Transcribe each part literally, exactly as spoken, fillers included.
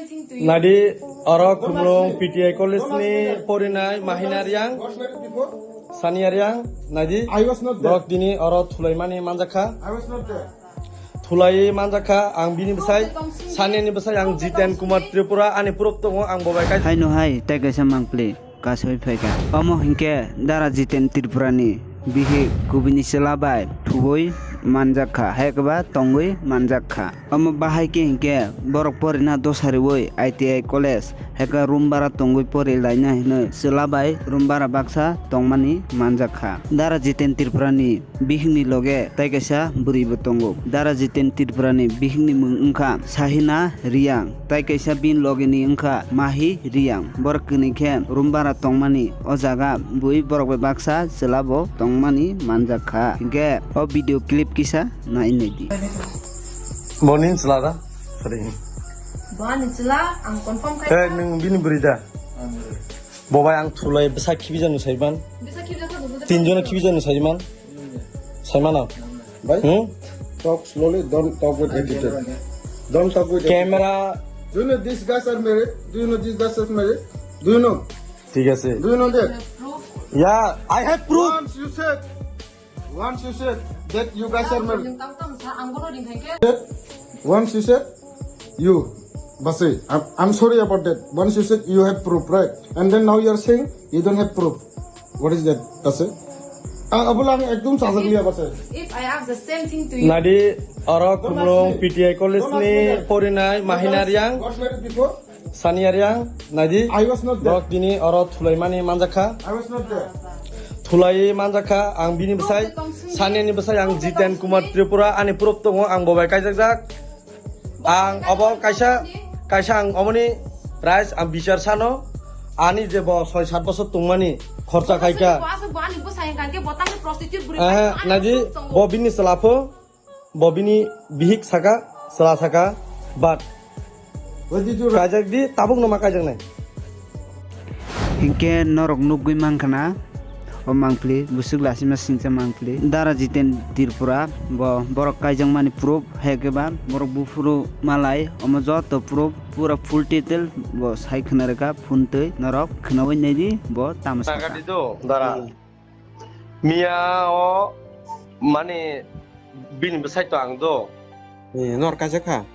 Nadi, oro Khumlung P T I college ni porinai Mahina Riang, Sania Riang, nadi. I was not there. Borok tini oro thulaimani manjakha. I was not there. Thulai manjakha, ang bini bwsai, Sania ni bwsai, ang Jiten Kumar Tripura, ani proof tongo, ang bo bai kai. Haino hai, tei kaisa mangpli. Kasui phaikha. Omo hinkhe Dara Jiten Tripurani bihik kubini chwla bai thuwi manjakha, hai khe ba tongwi manjakha. Omo bahai khe hinkhe borok porina dosa riwi I T I college, hai khe room bara tongwi pori laina hinwi chwla bai room bara baksa tongmani manjakha. Dara Jiten Tripurani bihikni loge tai kaisa bwrwibo tongo. Dara Jiten Tripurani bihikni mung wngkha Sahina Riang, tai kaisa bini logeni wngkha Mahi Riang. Borok kwnwi khe room bara tongmani o jaga bui borok bai baksa chwlabo tongmani manjakha. Hinkhe o video clip kisa nai naidi. Bonin chwla da? Sorry. Bani chwla, ang confirm khai. Eh, nwng bini bwrwi da? Bobai ang thulai bwsa khibijakno saiman. Bwsa khibijakno saiman. Tinjono khibijakno saiman. Saimano. Bhai, hmm? Talk slowly, don't talk with attitude. Don't talk with attitude. Camera. Do you know these guys are married? Do you know these guys are married? Do you know? ঠিক আছে। Do you know that? Yeah, I have proof. Once you said, once you said that you guys are married. Once you said, you, Basi, I'm, I'm sorry about that. Once you said you have proof, right? And then now you are saying you don't have proof. What is that, Basi? Ah, abula ang ekdom sajak liya, Basi. If I ask the same thing to you. Nadi, oro Khumlung P T I college ni porinai Mahina Riang. Got married before? Sania Riang, nadi. I was not there. Borok tini oro thulaimani manjakha. I was not there. Thulai manjakha, ang bini bwsai, Sania ni bwsai, ang Jiten Kumar Tripura, ani proof tongo, ang bobai kaijakjak. Ang obo kaisa, kaisa ang omoni price ang bichar sano, ani je bo soi sat bosor tongmani khorcha khaika. Aswk bo ani bwsai hwnkha khe bo tamni prostitute bwrwi. Eh, nadi, bo bini chwlapho. Bo bini bihik saka, chwla saka, but kaijak di, tabuk no ma kaijaknai. Hinkhe norok nugwi mankha na, o mangpli, bwswk lasima singcha mangpli. Dara Jiten Tripura, bo borok kaijakmani proof, hai khe ba borok buphuru malai, omo joto proof, pura full detail, bo sai khna rwkha, phone twi norok khnaui naidi, bo tamo saka. Saka di do, dara. Hmm. Miya o mani bini bwsai to ang do. Eh, nor kaijak kha?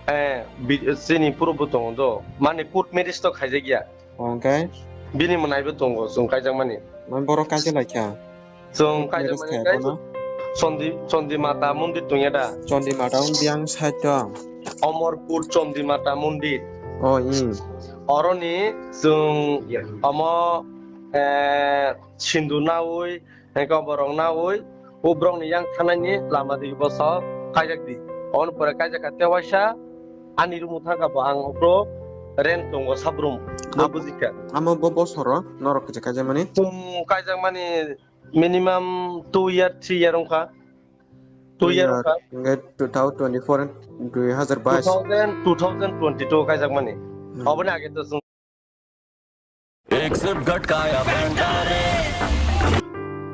Eh, bi-, chini puro bo tongo do. Mani court marriage to khaijak ya. Hwnkhe? Bini mwnai bo tongo, chwng kaijak mani. Man borok kaijak lai kha? Chwng kaijak mani khe kai bono? Chondi, Chondi Mata mondir tong ya da? Chondi Mata wng biyang side to. Omorpur Chondi Mata mondir. Oh, i. Oroni chwng omo, eh, sindu naui, hengke borok naui, o borokni yang thanani lama di boso kaijak di. Oboni pore kaijak kha tei waisa ani room thangkha bo ang okro rent tongo sub room. Bo bujikha. Amo bo bosoro norok kisa kaijakmani? Chwng kaijakmani minimum two year, three year wngkha. Two year wngkha. Hingke two thousand twenty-four and dui hazar bais. Two thousand, two thousand twenty-two kaijakmani. Hmm. Oboni age to chwng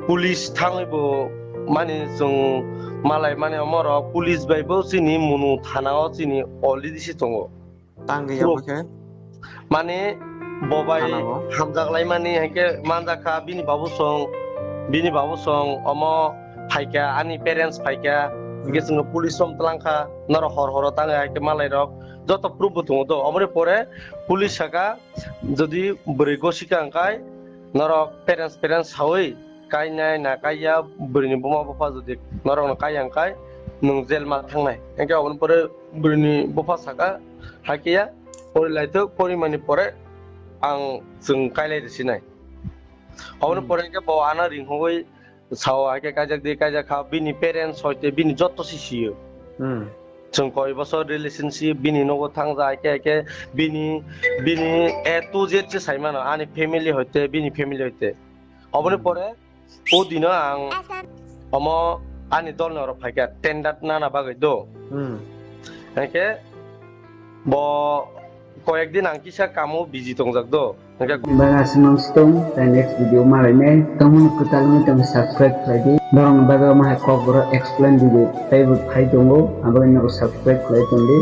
Police thangwi bo mani chwng malai mani omorok police bai bo chini munu thana o chini already se tongo. Tangwi proof. Abo khe? Mani bo bai thana o hamjak lai mani hai khe manjak kha bini babu song, bini babu song omo phaikha ani parents phaikha hingke chwngno police rom twlang kha norok hor horo tangwi hai khe malai rok joto proof bo tongo do oboni pore police saka Jodi bwrwi gosika hwnkhe norok parents, parents saui kainai na kaiya bwrwini buma bupha jodi norokno kaiya hwnkhe nwng jail ma thangnai. Hwnkhe oboni pore bwrwini bupha saka, "Hakhe ya, pori laithok, porimani pore ang chwng kailai rwsinai." Oboni pore hwnkhe bo ano ringkhogwi sao, hakhe kaijak di, kaijak kha, bini parents hoite bini joto si sio. Hmm. Chwng koi bosor relationship, bini nogo thangja, hakhe, hakhe bini, bini A to Z se sai mano, ani family hoite, bini family hoite. Oboni pore, o dino ang omo ani dolni oro phaikha, tender nana bagwi do. Hmm. Hakhe bo koyek din ang kisa kamo busy tongjak do. Hingke bana simang sitong, tai next video malai nai. Tongmani kwtal wngwi tong subscribe khlai di. Borok ni bagwi omo hai kok borok explain video tei bo phai tongo, abo no subscribe khlai tong di.